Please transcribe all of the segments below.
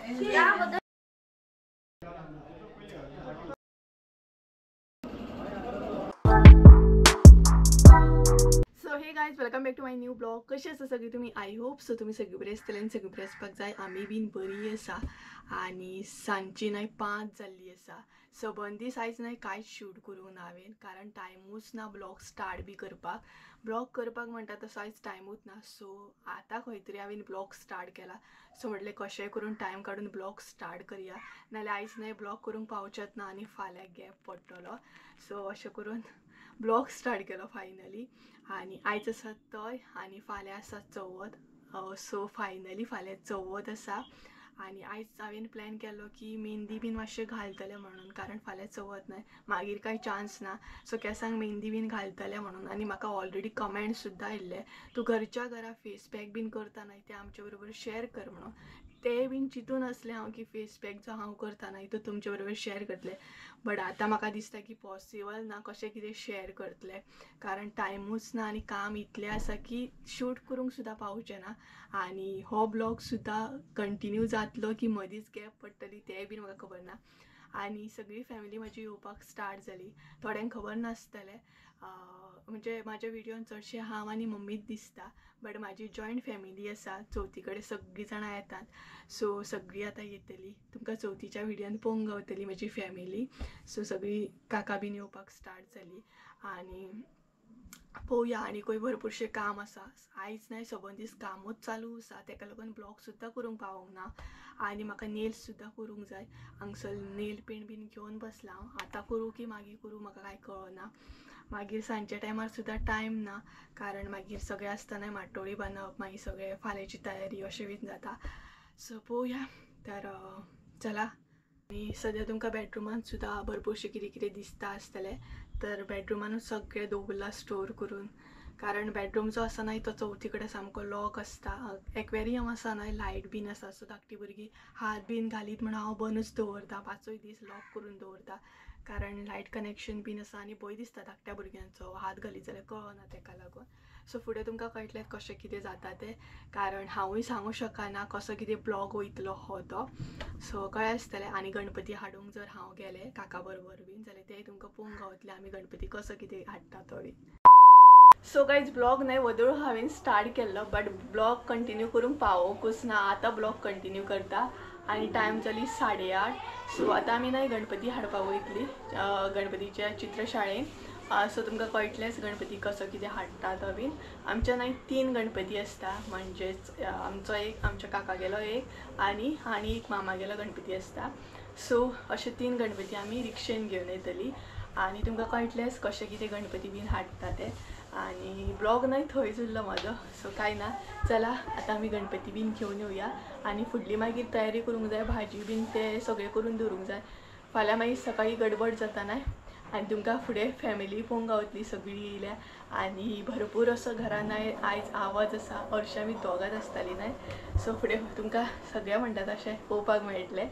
So hey guys, welcome back to my new blog. कशी आसा सगळी तुम्ही? I hope so तुम्ही सगळी बरी आसतले आनी सगळी बरी आसपाक जाय. आमी बीन बरी आसा आनी सांजची न्हय 5 जाल्ली आसा. सबंद दीस आयज न्हय कांयच शूट करूंक ना हांवें, कारण टायमूच ना ब्लॉग स्टार्ट बी करपाक. ब्लॉग करपाक म्हणटा तसो आयज टायमूच ना. सो आतां खंय तरी हांवें ब्लॉग स्टार्ट केला. सो म्हटलें कशेंय करून टायम काडून ब्लॉग स्टार्ट करया, नाल्यार आयज न्हय ब्लॉग करूंक पावचेंच ना आनी फाल्यां गॅप पडटलो. सो अशें करून ब्लॉग स्टार्ट केलो फायनली. आनी आयज आसा तय आनी फाल्यां आसा चवथ. सो फायनली फाल्यां चवथ आसा आनी आयज हांवें प्लॅन केलो की मेहंदी बीन मातशें घालतलें म्हणून, कारण फाल्यां चवथ न्हय, मागीर कांय चान्स ना. सो केंसांक मेहंदी बीन घालतलें म्हणून. आनी म्हाका ऑलरेडी कमेंट सुद्दां आयिल्ले, तूं घरच्या घरा फेस पॅक बीन करता न्हय तें आमचे बरोबर शेअर कर म्हणून. ते बीन चिंतून आसलें हांव की फेस पॅक जो हांव करता न्हय तो तुमचे बरोबर शेअर करतलें, बट आतां म्हाका दिसता की पॉसिबल ना कशें कितें शेअर करतलें, कारण टायमूच ना आनी काम इतलें आसा की शूट करूंक सुद्दां पावचें ना. आनी हो ब्लॉग सुद्दां कंटिन्यू जातलो की मदींच गॅप पडटली तें बीन म्हाका खबर ना. आनी सगळी फॅमिली म्हाजी येवपाक स्टार्ट जाली. थोड्यांक खबर नासतलें, म्हणजे म्हाज्या व्हिडियोन चडशें हांव आनी मम्मीच दिसता, बट म्हाजी जॉयंट फॅमिली आसा. चवथी कडेन सगळीं जाणां येतात. सो सगळीं आतां येतली, तुमकां चवथीच्या व्हिडियोन पळोवंक गावतली म्हाजी फॅमिली. सो सगळीं काका बीन येवपाक स्टार्ट जाली आनी पळोवया. आनीकूय भरपूरशें काम आसा. आयज न्हय सबंद दीस कामूच चालू आसा, तेका लागून ब्लॉग सुद्दां करूंक पावोंक ना. आनी म्हाका नेल्स सुद्दां करूंक जाय. हांगसर नेल पेंट बीन घेवन बसलां हांव. आतां करूं की मागीर करूं म्हाका कांय कळना. मागीर सांजच्या टायमार सुद्दां टायम ना, कारण मागीर सगळें आसतना माटोळी बांदप, मागीर सगळें फाल्यांची तयारी अशें बीन जाता. सो पळोवया. तर चला. आनी सद्या तुमकां बेडरुमान सुद्दां भरपूरशें कितें कितें दिसता आसतलें. तर बेडरुमानूच सगळें दवरलां स्टोर करून, कारण बेडरूम जो आसा न्हय तो चवथी कडेन सामको लॉक आसता. एक्वेरियम आसा न्हय, लायट बीन आसा, सो धाकटी भुरगीं हात बीन घालीत म्हणून हांव बंदूच दवरता, 5 दीस लॉक करून दवरता, कारण लायट कनेक्शन बीन आसा आनी भंय दिसता धाकट्या भुरग्यांचो हात घालीत जाल्यार कळना तेका लागून. सो फुडें तुमकां कळटलें कशें कितें जाता तें, कारण हांवूय सांगूं शकना कसो कितें ब्लॉग वयतलो हो तो. सो कळ्ळें आसतलें. आनी गणपती हाडूंक जर हांव गेलें काका बरोबर बीन जाल्यार तें तुमकां पळोवंक गावतलें आमी गणपती कसो कितें हाडटा तो बीन. सो गायज, ब्लॉग न्हय वदळ हांवें स्टार्ट केल्लो, बट ब्लॉग कंटिन्यू करूंक पावोकूच ना. आतां ब्लॉग कंटिन्यू करता आनी टायम जाली 8:30. सो आतां आमी न्हय गणपती हाडपाक वयतली गणपतीच्या चित्रशाळेन. सो तुमकां कळटलेंच गणपती कसो कितें हाडटा तो बीन. आमच्या न्हय 3 गणपती आसता, म्हणजेच आमचो एक, आमच्या काकागेलो एक आनी आनी एक मामागेलो गणपती आसता. सो अशे 3 गणपती आमी रिक्षेन घेवन येतली आनी तुमकां कळटलेंच कशें कितें गणपती बीन हाडटा ते. आनी ब्लॉग न्हय थंयच उरलो म्हाजो. सो कांय ना, चला आतां आमी गणपती बीन घेवन येवया आनी फुडली मागीर तयारी करूंक जाय, भाजी बीन ते सगळें करून दवरूंक जाय. फाल्यां मागीर सकाळीं गडबड जाता न्हय. आनी तुमकां फुडें फॅमिली पळोवंक गावतली सगळीं येयल्या आनी भरपूर असो घरान आयज आवाज आसा. हरशीं आमी दोगांच आसतालीं न्हय. सो फुडें तुमकां सगळें म्हणटा तशें पळोवपाक मेळटलें.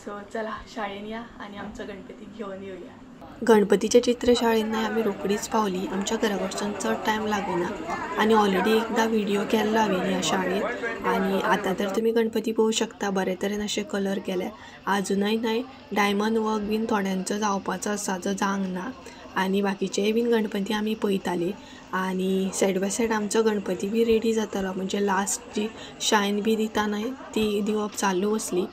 सो चला शाळेन या आनी आमचो गणपती घेवन येवया. गणपतीच्या चित्रशाळेन न्हय आमी रोखडीच पावली. आमच्या घरा कडसून चड टायम लागूना आनी ऑलरेडी एकदां व्हिडियो केल्लो हांवें ह्या शाळेंत. आनी आतां तर तुमी गणपती पळोवंक शकता, बरे तरेन अशे कलर केले. आजुनय न्हय डायमंड वर्क बीन थोड्यांचो जावपाचो आसा जो जावंक ना. आनी बाकीचेय बीन गणपती आमी पळयताली आनी सायड बाय सायड आमचो गणपती बी रेडी जातालो. म्हणजे लास्ट जी शायन बी दिता न्हय ती दिवप चालू आसली.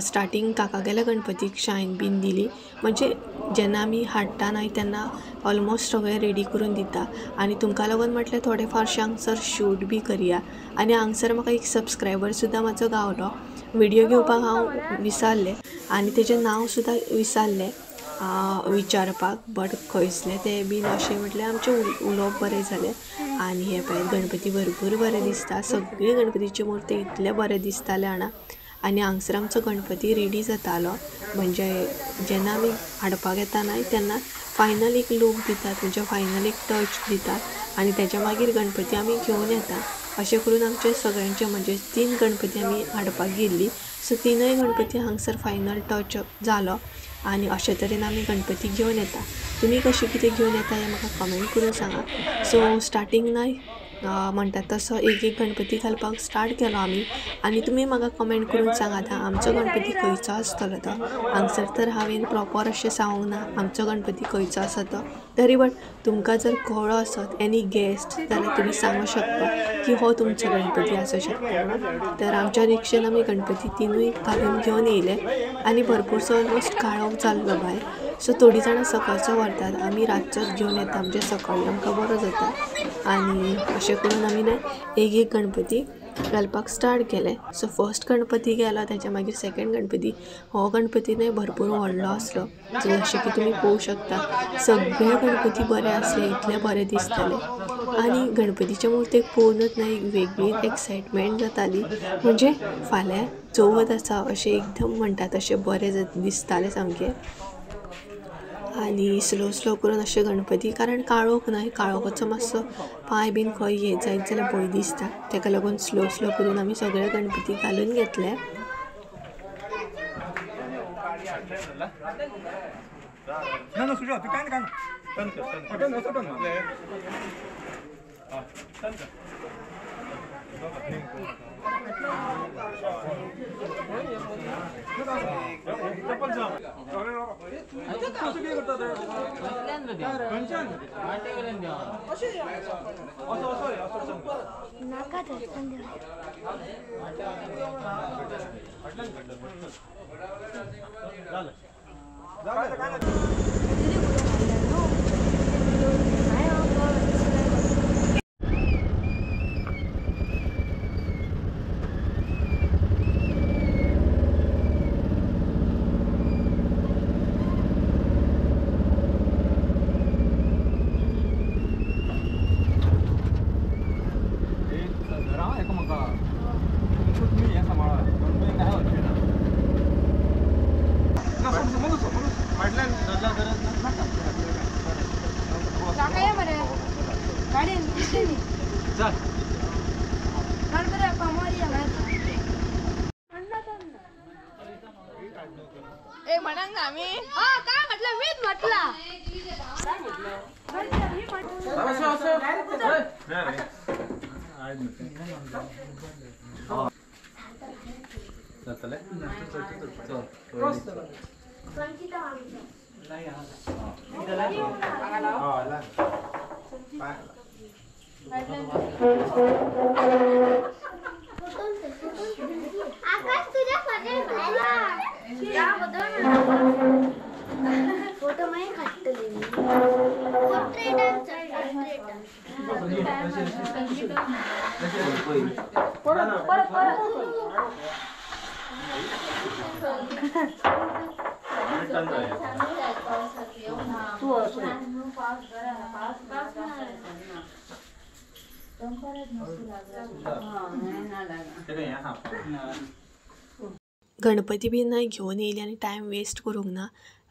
स्टार्टींग काकागेल्या गणपतीक शायन बीन दिली, म्हणजे जेन्ना आमी हाडटा न्हय तेन्ना ऑलमोस्ट सगळें रेडी करून दिता. आनी तुमकां लागून म्हटलें थोडें फारशें हांगसर शूट बी करया. आनी हांगसर म्हाका एक सबस्क्रायबर सुद्दां म्हाजो गावलो. व्हिडियो घेवपाक हांव विसरलें आनी तेजें नांव सुद्दां विसरलें विचारपाक, बट खंयसलें तें बीन अशें म्हटल्यार आमचें उलोवप बरें जालें. आनी हे पळय गणपती भरपूर बरें दिसता. सगळे गणपतीची मुर्ती इतले बरें दिसताले जाणा. आनी हांगसर आमचो गणपती रेडी जातालो. म्हणजे जेन्ना आमी हाडपाक येता न्हय तेन्ना फायनल एक लूक दितात, म्हणजे फायनल एक टच दितात आनी तेच्या मागीर गणपती आमी घेवन येता. अशें करून आमचे सगळ्यांचे म्हणजे 3 गणपती आमी हाडपाक गेल्ली. सो 3 गणपती हांगसर फायनल टच जालो आनी अशे तरेन आमी गणपती घेवन येता. तुमी कशें कितें घेवन येता हें म्हाका कमेंट करून सांगा. सो स्टार्टींग न्हय म्हणटात तसो एक एक गणपती घालपाक स्टार्ट केलो आमी. आनी तुमी म्हाका कमेंट करून सांगात आमचो गणपती खंयचो आसतलो तो. हांगसर तर हांवें प्रोपर अशें सांगूंक ना आमचो गणपती खंयचो आसा तो, तरी बट तुमकां जर कळ्ळो आसत एनी गेस्ट जाल्यार तुमी सांगू शकता की हो तुमचो गणपती आसूं शकता म्हणून. तर आमच्या रिक्षेन आमी गणपती तिनूय घालून घेवन येयले आनी भरपूरसो ऑलमोस्ट काळोख जाल्लो भायर. सो थोडीं जाणां सकाळचो व्हरतात, आमी रातचोच घेवन येता म्हणजे सकाळीं आमकां बरो जाता. आनी अशें करून आमी न्हय एक एक गणपती घालपाक स्टार्ट केलें. सो फर्स्ट गणपती गेलो, तेच्या मागीर सेकेंड गणपती. हो गणपती न्हय भरपूर व्हडलो आसलो, जशें की तुमी पळोवंक शकता सगळे गणपती बरे आसले, इतले बरे दिसताले. आनी गणपतीच्या मुर्तेक पळोवनूच न्हय एक वेगळीच एक्सायटमेंट जाताली, म्हणजे फाल्यां चवथ आसा अशें एकदम म्हणटा तशें बरें दिसतालें सामकें. आनी स्लो स्लो करून अशें गणपती, कारण काळोख न्हय, काळोखाचो मातसो पांय बीन खंय हे जायत जाल्यार भंय दिसता, तेका लागून स्लो स्लो करून आमी सगळे गणपती घालून घेतले. गणपती बी न्हय घेवन येयली आनी टायम वेस्ट करूंक ना,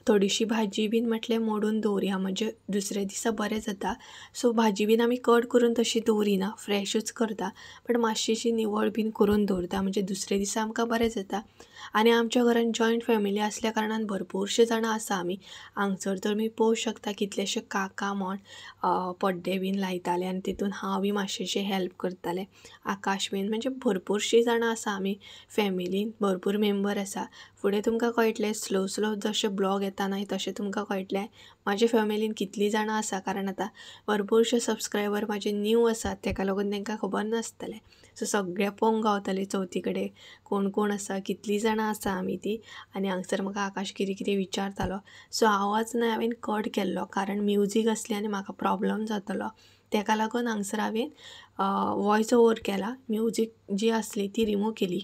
थोडीशी भाजी बीन म्हटलें मोडून दवरया म्हणजे दुसऱ्या दिसा बरें जाता. सो भाजी बीन आमी कट करून तशी दवरिना, फ्रेशूच करता, बट मातशीशी निवळ बीन करून दवरता म्हणजे दुसऱ्या दिसा आमकां बरें जाता. आनी आमच्या घरान जॉयंट फॅमिली आसल्या कारणान भरपूरशे जाणां आसा आमी. हांगसर तर तुमी पळोवंक शकता कितलेशे काका म्हण पड्डे बीन लायताले आनी तितून हांव बी मातशेंशें हेल्प करतालें, आकाश बीन, म्हणजे भरपूरशीं जाणां आसा आमी फॅमिलीन, भरपूर मेंबर आसा. फुडें तुमकां कळटलें स्लो स्लो जशें ब्लॉग येता न्हय तशें तुमकां कळटलें म्हाजे फॅमिलीन कितलीं जाणां आसा, कारण आतां भरपूरशे सबस्क्रायबर म्हाजे न्यू आसात, तेका लागून तांकां खबर नासतलें. सो सगळें पळोवंक गावतलें चवथी कडेन कोण कोण आसा, कितलीं जाणां आसा आमी ती. आनी हांगसर म्हाका आकाश कितें कितें विचारतालो, सो आवाज न्हय हांवें कट केल्लो कारण म्युजीक आसलें आनी म्हाका प्रोब्लम जातलो, तेका लागून हांगसर हांवें वॉयस ओवर केला, म्युजीक जी आसली ती रिमूव केली.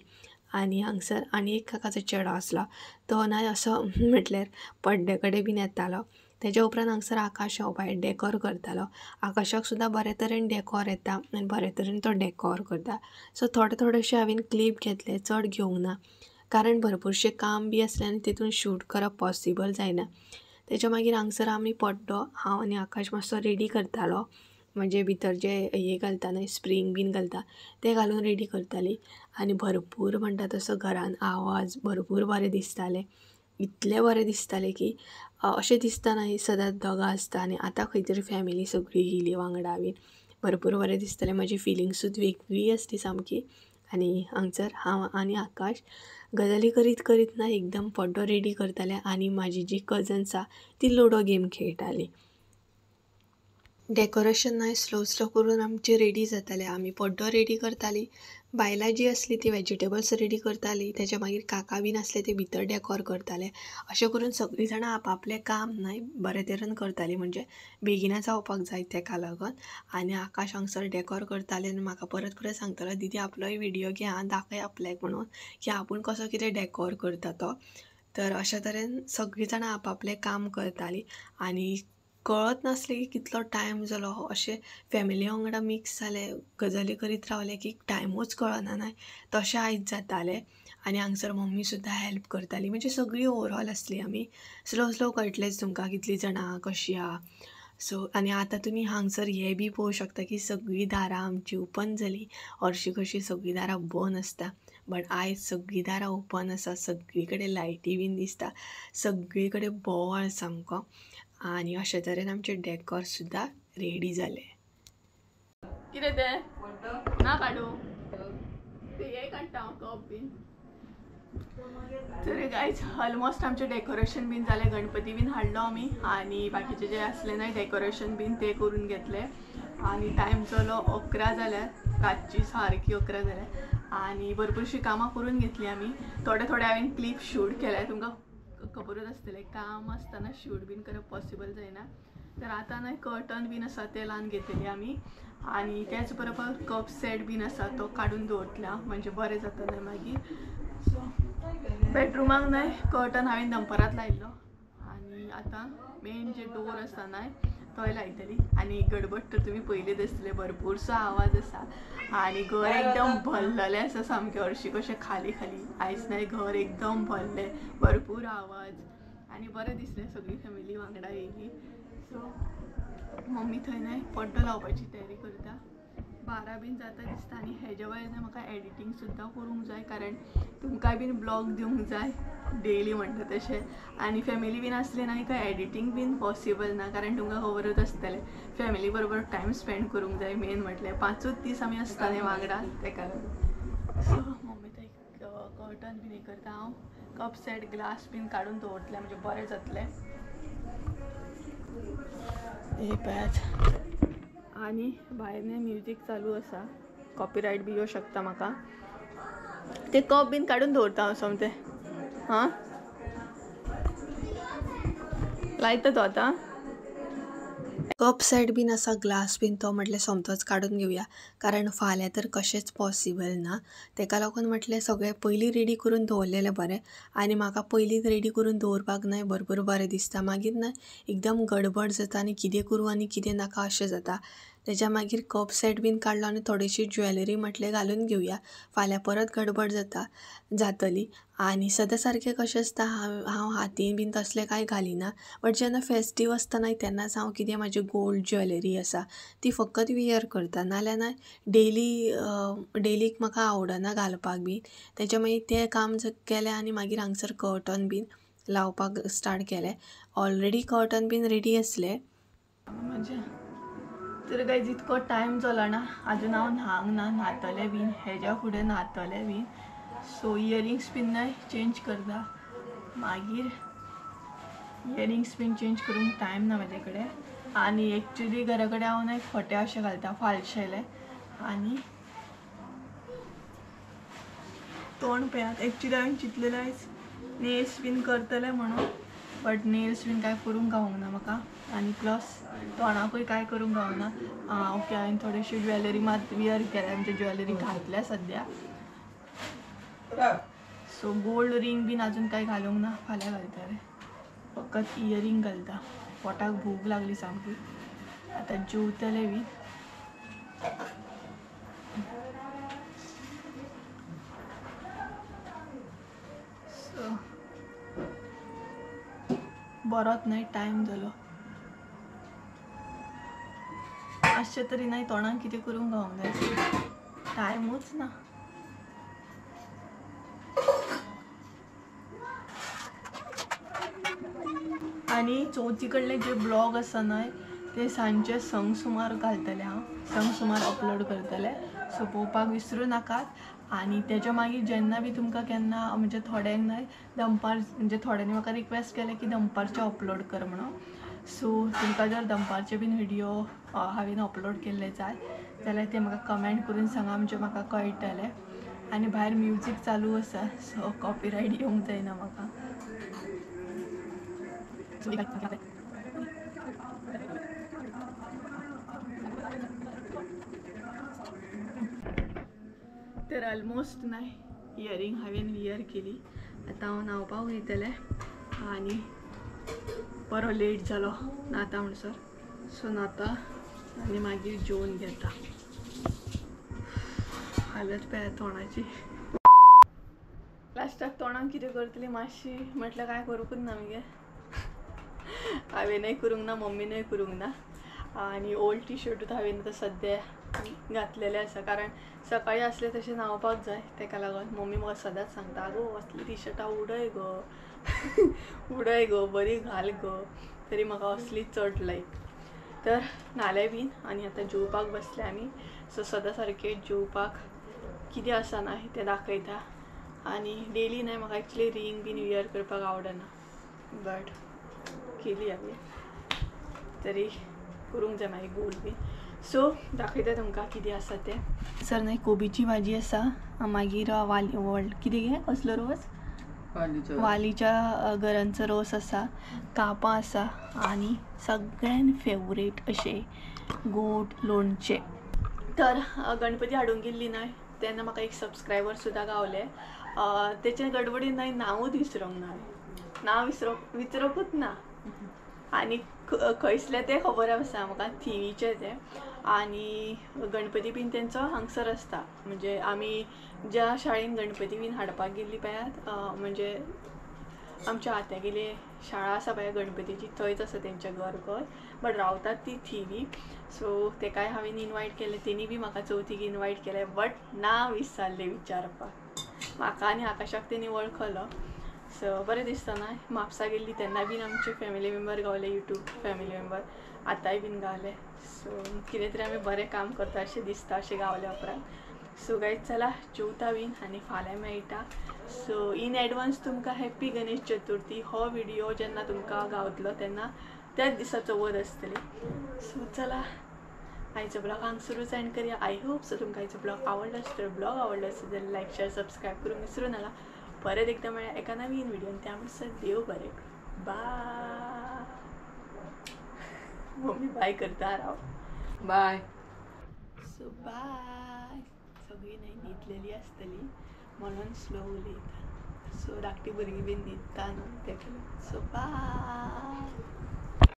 आनी हांगसर आनी एक काकाचो चेडो आसलो तो न्हय असो म्हटल्यार पड्ड्या कडेन बीन येतालो. तेज्या उपरांत हांगसर आकाश हो भायर डेकोर करतालो, आकाशाक सुद्दां बरे तरेन डेकोर येता आनी बरे तरेन तो डेकोर करता. सो थोडे थोडेशे हांवें क्लिप घेतले, चड घेवंक ना कारण भरपूरशें काम बी आसलें आनी तितून शूट करप पॉसिबल जायना. तेच्या मागीर हांगसर आमी पड्डो हांव आनी आकाश मातसो रेडी करतालो, म्हणजे भितर जे हे घालता न्हय स्प्रींग बीन घालता ते घालून रेडी करताली. आनी भरपूर म्हणटा तसो घरान आवाज भरपूर बरें दिसतालें, इतलें बरें दिसतालें की अशें दिसता न्हय सदांच दोगां आसता आनी आतां खंय तरी फॅमिली सगळी येयली वांगडा बीन, भरपूर बरें दिसतालें. म्हजी फिलिंग्सूच वेगळी आसली सामकी. आनी हांगसर हांव आनी आकाश गजाली करीत करीत ना एकदम पड्डो रेडी करताले आनी म्हाजी जी कजन्स आसा ती लुडो गेम खेळटाली. डेकोरेशन नाय स्लो स्लो करून आमचें रेडी जातालें. आमी पड्डो रेडी करतालीं, बायलां जीं आसलीं तीं वेजिटेबल्स रेडी करतालीं, तेच्या मागीर काका बीन आसले ते भितर डेकोर करताले. अशें करून सगळीं जाणां आपआपलें काम न्हय बरे तरेन करतालीं, म्हणजे बेगिना जावपाक जाय तेका लागून. आनी आकाश हांगसर डेकोर करताले आनी म्हाका परत परत सांगतालो, दिदी आपलोय विडियो घे आं, दाखय आपल्याक म्हणून की आपूण कसो कितें डेकोर करता तो. तर अशा तरेन सगळीं जाणां आपआपलें काम करतालीं आनी कळत नासलें की कितलो टायम जालो. अशें फॅमिली वांगडा मिक्स जालें, गजाली करीत रावलें की टायमूच कळना न्हय तशें आयज जातालें. आनी हांगसर मम्मी सुद्दां हेल्प करताली, म्हणजे सगळीं ओवरऑल आसली आमी. स्लो स्लो कळटलेंच तुमकां कितलीं जाणां कशीं आहा. सो आनी आतां तुमी हांगसर हें बी पळोवंक शकता की सगळीं दारां आमची ओपन जालीं. हरशीं कशीं सगळीं दारां बंद आसता, बट आयज सगळीं दारां ओपन आसा, सगळी कडेन लायटी बीन दिसता, सगळी कडेन बोवाळ सामको. आनी अशे तरेन आमचें डेकोर सुद्दां रेडी जालें. कितें तें ना काडू ते हे काडटा हांव कप बीन. तर गायज ऑलमोस्ट आमचें डेकोरेशन बीन जालें, गणपती बीन हाडलो आमी आनी बाकीचे जे आसले ना डेकोरेशन बीन ते करून घेतले. आनी टायम जालो 11 जाल्यार, रातची सारकी 11 जाल्यार. आनी भरपूरशीं कामां करून घेतली आमी. थोडे थोडे हांवें क्लिप शूट केले, तुमकां खबरूच आसतलें काम आसतना शूट बीन करप पॉसिबल जायना. तर आतां न्हय कर्टन बीन आसा ते लावन घेतली आमी आनी त्याच बरोबर कप सेट बीन आसा तो काडून दवरतला, म्हणजे बरें जाता न्हय मागीर. सो बेडरुमाक न्हय कर्टन हांवें दनपरांत लायिल्लो आनी आतां मेन जे डोर आसा न्हय तोय लायतली. आनी गडबड तर तुमी पयलींच आसतले, भरपूरसो आवाज आसा आनी घर एकदम भरलेलें आसा सामकें, हरशीं कशें खाली खाली. आयज न्हय घर एकदम भरलें, भरपूर आवाज आनी बरें दिसलें सगळी फॅमिली वांगडा येयली. सो मम्मी थंय न्हय पड्डो लावपाची तयारी करता. 12 बीन जाता दिसता. आनी हेज्या वयर न्हय म्हाका एडिटींग सुद्दां करूंक जाय, कारण तुमकांय बीन ब्लॉग दिवंक जाय डेली म्हणटा तशें. आनी फॅमिली बीन आसली ना काय एडिटींग बीन पॉसिबल ना, कारण तुमकां खबरूच आसतलें फॅमिली बरोबर टायम स्पेंड करूंक जाय मेन म्हटल्यार. 5 दीस आमी आसता न्ही वांगडा तेका लागून. सो मम्मी थंय कर्टन बीन हें करता, हांव कप सेट ग्लास बीन काडून दवरतलें म्हणजे बरें जातलें. हे पळयात. आनी भायर न्ही म्युजीक चालू आसा, कॉपीरायट बी येवं शकता म्हाका. ते कप बीन काडून दवरता हांव सोमतें. हां लायता तो आतां. कप सेट बीन आसा, ग्लास बीन तो म्हटलें सोमतोच काडून घेवया, कारण फाल्यां तर कशेंच पॉसिबल ना. तेका लागून म्हटलें सगळें पयलीं रेडी करून दवरलेलें बरें. आनी म्हाका पयलींच रेडी करून दवरपाक न्हय भरपूर बरें दिसता, मागीर न्हय एकदम गडबड जाता आनी कितें करूं आनी कितें नाका अशें जाता. तेज्या मागीर कप सेट बीन काडलो आनी थोडीशी ज्वेलरी म्हटलें घालून घेवया, फाल्यां परत गडबड जाता जातली. आनी सदां सारकें कशें आसता, हांव हातीन बीन तसलें कांय घालिना, बट जेन्ना फेस्टीव आसता न्हय तेन्नाच हांव कितें म्हाजी गोल्ड ज्वेलरी आसा ती फकत वियर करता, नाल्यार न्हय डेली डेलीक म्हाका आवडना घालपाक बीन. तेच्या मागीर तें काम केलें आनी मागीर हांगसर कर्टन बीन लावपाक स्टार्ट केलें. ऑलरेडी कर्टन बीन रेडी आसलें. म्हणजे तर गायज इतको टायम जालो ना, आजून हांव न्हांक ना, न्हातलें बीन हेज्या फुडें न्हातलें बीन. सो इयरिंग्स बीन न्हय चेंज करता, मागीर इयरिंग्स बीन चेंज करूंक टायम ना म्हाजे कडेन. आनी एक्चुली घरा कडेन हांव न्हय खोटे अशें घालता फालशेले. आनी तोंड पळयात, एक्चुली हांवें चिंतलेलें आयज नेल्स बीन करतलें म्हणून, बट नेल्स बीन कांय करूंक गावूंक ना म्हाका. आनी प्लस तोंडाकूय कांय करूंक गावना. ओके हांवें थोडेशी ज्वेलरी मात वियर केल्या, म्हणजे ज्वेलरी घातल्या सद्या. सो गोल्ड रिंग बीन आजून कांय घालूंक ना, फाल्यां घालतलें. फकत इयरिंग घालता. पोटाक भूक लागली सामकी, आतां जेवतलें बी. सो बरोच न्हय टायम जालो, मातशें तरी न्हय तोंडाक कितें करूंक गावूंक जाय, टायमूच ना. आनी चवथी कडले जे ब्लॉग आसा न्हय ते सांजचे 6 सुमार घालतले हांव, 6 सुमार अपलोड करतले. सो पळोवपाक विसरूं नाकात. आनी तेज्या मागीर जेन्ना बी तुमकां केन्ना म्हणजे थोड्यांक न्हय दनपार, म्हणजे थोड्यांनी म्हाका रिक्वेस्ट केलें की दनपारचें अपलोड कर म्हणून. सो तुमकां जर दनपारचे बीन व्हिडियो हांवें अपलोड केल्ले जाय जाल्यार ते म्हाका कमेंट करून सांगा, म्हणजे म्हाका कळटलें. आनी भायर म्युजीक चालू आसा, सो कॉपीरायट येवंक जायना म्हाका. तर ऑलमोस्ट न्हय इयरींग हांवें वियर केली. आतां हांव न्हांवपाक वयतलें आनी बरो लेट जालो न्हाता म्हणसर. सो न्हाता आनी मागीर जेवन घेता. हालत पळय तोंडाची. लास्टाक तोंडाक कितें करतली मातशी म्हटल्यार कांय करूंकूच ना मगे. हांवेनय करूंक ना, मम्मीनय करूंक ना. आनी ओल्ड टी शर्टूच हांवें आतां सद्या घातलेलें आसा, कारण सकाळी आसलें तशें न्हांवपाक जाय. तेका लागून मम्मी म्हाका सदांच सांगता, आगो असली टी शर्टां उडय गो, उडय गो, बरी घाल गो. तरी म्हाका असली चड लायक. तर न्हालें बीन आनी आतां जेवपाक बसले आमी. सो सदां सारकें जेवपाक कितें आसा ना तें दाखयता. आनी डेली न्हय म्हाका एक्चुली रिंग बीन वियर करपाक आवडना, बट केली हांवें तरी करूंक जाय मागीर गोल बीन. सो दाखयता तुमकां कितें आसा तें. सर न्हय कोबीची भाजी आसा, मागीर वाली व्हड कितें गे कसलो रोस, वालीच्या गरांचो रोस आसा, कापां आसा आनी सगळ्यान फेवरेट अशें गोड लोणचें. तर गणपती हाडूंक गेल्ली न्हय तेन्ना म्हाका एक सबस्क्रायबर सुद्दां गावले. तेचे गडबडीन न्हय नांवूच विसरूंक ना, नांव विसरूंकूच ना. आनी खंयसलें तें खबर आसा म्हाका, थिवीचें तें. आनी गणपती बीन तेंचो हांगसर आसता, म्हणजे आमी ज्या शाळेन गणपती बीन हाडपाक गेल्ली पळयात, म्हणजे आमच्या आत्यागेली शाळा आसा पळय गणपतीची, थंयच आसा तेंचें घर खंय, बट रावतात ती थिवी. सो तेकाय हांवें इनवायट केलें, तेणी बी म्हाका चवथीक इनवायट केलें, बट नांव विसरलें विचारपाक. म्हाका आनी आकाशाक तेणी वळखलो. सो बरें दिसता ना. म्हापसा गेल्ली तेन्ना बीन आमचे family member Gawale, YouTube family member आतांय बीन गावले. सो कितें तरी आमी बरें काम करता अशें दिसता अशें गावल्या उपरांत. सो गायज चला जेवता बीन आनी फाल्यां मेळटा. सो इन एडवान्स तुमकां हॅप्पी गणेश चतुर्थी. हो व्हिडियो जेन्ना तुमकां गावतलो तेन्ना त्याच दिसा चवथ आसतली. सो चला आयचो ब्लॉग हांगसरूच एंड करया. I hope so तुमकां आयचो ब्लॉग आवडलो आसतलो. ब्लॉग आवडलो आसत जाल्यार लायक शेअर सबस्क्रायब करूंक विसरूं नाका. परत एकदां मेळया एका नवीन व्हिडियोन. त्या म्हणसर देव बरें करूं. बाय. मम्मी बाय करता राव. बाय. सो बाय. सगळीं न्हय न्हिदलेली आसतली म्हणून स्लो उलयता. सो धाकटी भुरगीं बीन न्हिदता न्हू तेका लागून. So bye.